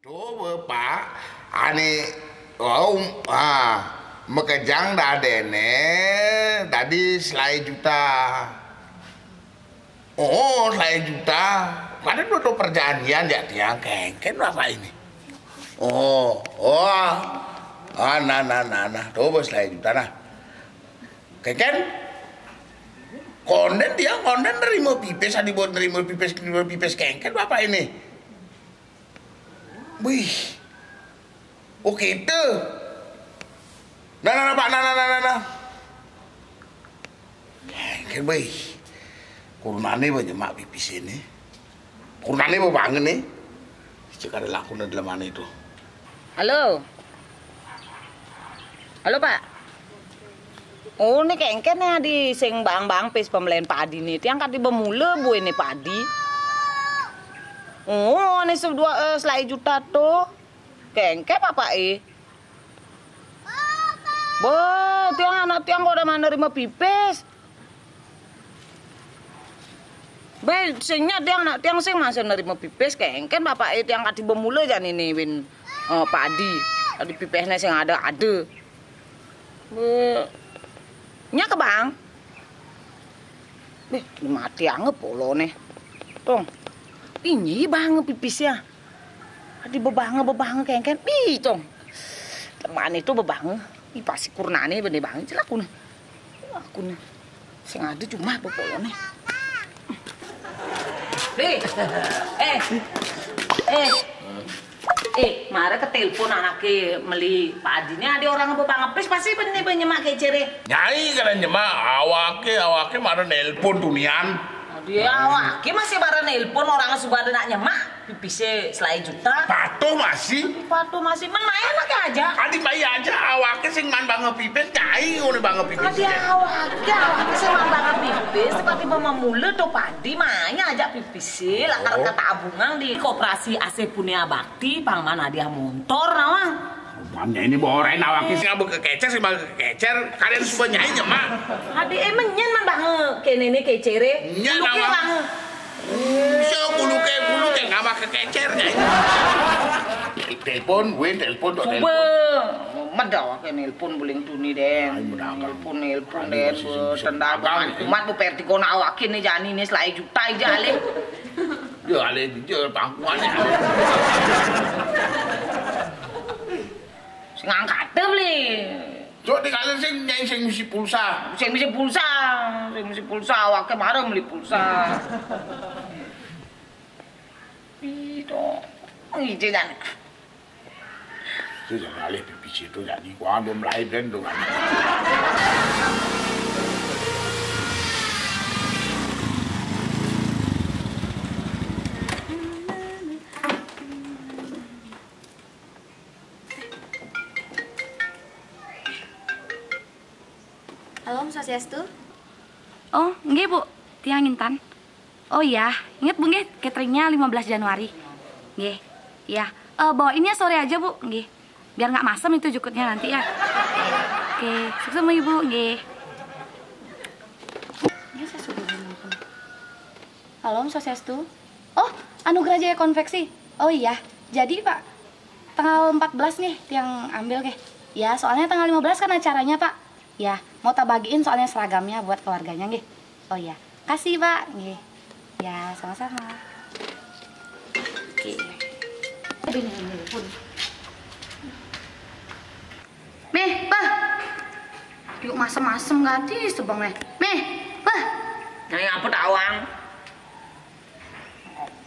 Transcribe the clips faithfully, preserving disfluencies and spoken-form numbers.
Coba, Pak, ane, oh, ah, makejang dadene tadi selae juta. Oh, selae juta. Kan udah perjanjian ya tiang, kengken apa ini? Oh, oh, ah, nah, nah, nah, nah, coba selae juta, nah. Kengken, konden tiang, konden nerima pipis, adi buat nerima pipis, nerima pipis kengken apa ini? Wih. Oh, gitu. Nah, nah, nah, Pak, nah, nah, nah, nah, nah. Kan, wih. Kurunane banyak mak pipis ini. Kurunane mau bangun nih. Cek ada laku dalam mana itu. Halo. Halo, Pak. Oh, ne kengken ne adi sing bang-bang pis pembelian padi ne. Tiang kati bemula buene padi. Oh, ane sedua, eh, selae juta to. Kengken apa, eh? Bo, tiang anak tiang kok udah mana nerima pipis. Be, sing nya tiang anak tiang sing masih nerima pipis, kengken bapak, eh, tiang kati bemula jani ne win, eh, padi. Adi pipisne sing ada-ada. Be, nya ke bang. Beh, mati ange polone. Tong. Inyi bang pipis ya. Adi bebange, bebange kengken. Ih, tong. Temane to bebange. Ih, pasti kurnane bene bange celakune. Lakune. Sing ada cuma bepolone. Hei. Eh. Eh. Eh, mara ke telepon anake meli padine, ade orang apa bang pis pasti bene nyemak kecere. Nyai kena nyemak, awake, awake mara nelpon tunian. Ade awake masih mara nelpon orang suba ada nak nyemak, pipise selae juta. Patuh masih. Patuh masih, men main lagi aja. Adi bayi aja, awake sing man banget pipis, nyai ngone banget pipis. Ade awake, awake sing man banget pipis, seperti pemamula to padi, main aja pipis. Pise, lakar ke tabungan di koperasi A C Punia Bakti, pang mana dia montor nawang. Rupanya ini boren awake sing abang kekecer, sing abang kekecer, kalian semua nyai nyemak. Adi, eh, menyen man bange, kene ne kecere. Nyen buluke awang. Bange. Bisa buluke, buluke ngapa kekecer, nyai. Telepon, gue telepon, tuh. Coba. Telepon. Meda awake nelpon buling tuni den. Ai, meda akang. Nelpon, nelpon den, sisi, sisi tendak akang, ya. Umat bu perti kona awake ne jani ne selae juta ija ale. Ya ale ija pangkuan ya. Sing angkat beli. Cok, tinggalin sing nyai sing misi pulsa. Sing misi pulsa, sing misi pulsa, awake mara meli pulsa. Ih, to. Ije jani. Itu jangan alih pipis itu, jadi gua belum lahir dan tuh kan. Halo, Om Swastiastu. Oh, nggih, Bu. Tiang Intan. Oh iya, inget, Bu, nggih, cateringnya lima belas Januari. Nggih. Iya. Eh, bawainnya sore aja, Bu. Nggih. Biar nggak masem itu jukutnya nanti ya. Oke, sukses, Ibu, nggih. Ini saya suruh nelpon. Halo, Om Swastiastu. Oh, Anugerah Jaya Konveksi. Oh iya, jadi, Pak. Tanggal empat belas nih tiang ambil nggih. Ya, soalnya tanggal lima belas kan acaranya, Pak. Ya, mau tak bagiin soalnya seragamnya buat keluarganya nggih. Oh iya. Kasih, Pak. Nggih. Ya, sama-sama. Oke. Meh, Pak. Yuk masem-masem ganti sebeng, Meh. Meh, Pak. Nanya apa tawang?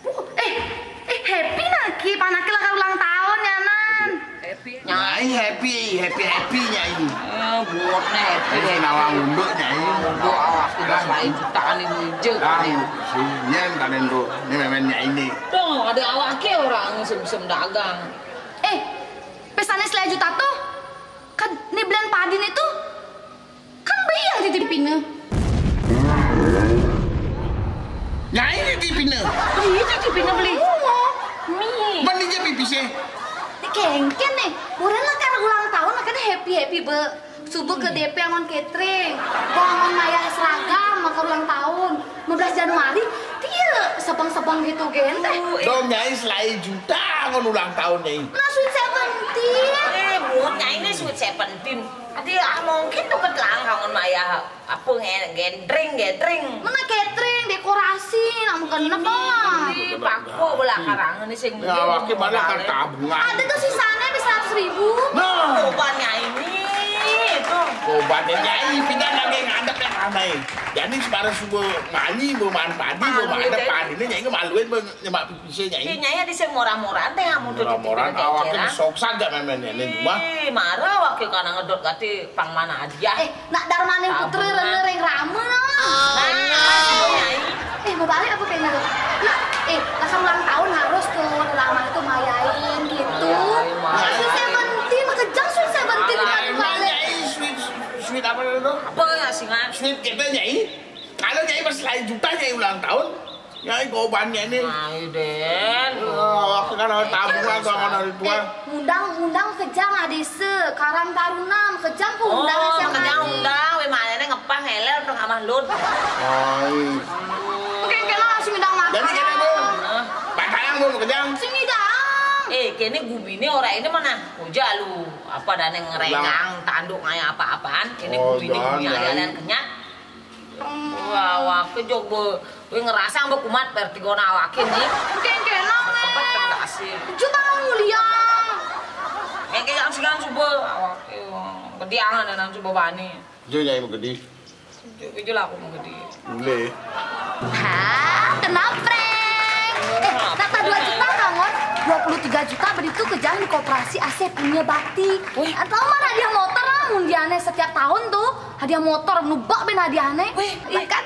Uh, eh, eh, happy naki, panaki lakar ulang tahun ya, Nan. Happy. Nyai happy, happy, happy, nyai. Eh, buatnya happy. Ini nawang unduk, nyai. Unduk awak udah baik jutaan ini je. Ah, nih. Si Nyen kalian tuh, ini memen nyai ini. Dong, ada awaknya orang sem-sem dagang. Eh, pesanan selae juta tuh, kan ini bulan padin itu, kan bayi yang titipinnya. Nyai titipinnya. Iya, titipinnya beli. Mi. Mandi aja pipisnya. Kengken nih, orang lah kan ulang tahun, makanya happy-happy be. Subuh ke D P angon catering, angon mayar seragam, maka ulang tahun. Lima belas Januari, dia sebang-sebang gitu, gente. Dong, nyai selae juta. Angon ulang tahun, Nyai. Nah, sweet seventeen. Eh, buat Nyai ini sweet seventeen. Adi, ah, mungkin tuh ketelang kangen maya. Apa nge-, gendring, gendring. Mana catering, dekorasi, nak makan apa? Ih, paku belah karangan ini sing. Ya, wakil malah kan tabungan. Ada tuh sisanya, ada seratus ribu. Nah. Korbannya ini. Tuh. Korbannya Nyai, pindah lagi ngadep yang aneh. Jadi sebarang subuh manyi, mau makan padi, mau makan padi. Ini Nyai ngemaluin, mau nyemak pipisnya, Nyai. Ih, Nyai ada sing murah-murah teh, amun tuh. Murah-murah, awaknya sok saja memennya, ini cuma. Ih, marah wakil karena ngedot kati pang mana aja. Eh, nak darmane putra rene ring rame. Nah, Nyai. Eh, mau balik apa pengen? Nah, eh, lah kan ulang tahun harus tuh, lama itu mayain gitu. Sweet seventeen, makejang sweet seventeen kan balik. Nyai, sweet, sweet apa itu? Apa ya, singan? Sweet kita, Nyai. Kalau Nyai masih lain juta, Nyai ulang tahun. Nyai korbannya ini. Nah, Den. Oh, aku kan ada tabungan sama dari tua. Eh, undang, undang kejang adese, Karang Taruna, kejang ku undang. Oh, kejang undang, we mana ngepang heler tuh sama lut. Hai. Oke, kena langsung undang makan. Jadi kena, Bu. Hah? Padahal, Bu, kejang. Sini dang. Eh, kene gumine ora ini mana? Uja lu, apa dane ngerengang tanduk kayak apa-apaan? Kene gumine gumine alian kenyang. Wah, awake jog be, kowe ngerasa mbok kumat vertigo awake nih. Mungkin kena. Apa tendasi? Coba mau mulia. Engke yang sigang subuh awake. Gede angan dan subuh bani. Jo Nyai mau gede. Jo, jo lah aku mau gede. Boleh. Hah, kena prank. Eh, kata dua juta kangon, dua puluh tiga juta beri tuh ke jangan di koperasi A C punya bakti. Wih. Atau mana dia motor lah, mundiannya setiap tahun tuh. Hadiah motor, nubak ben hadiahnya. Wih, ih kan.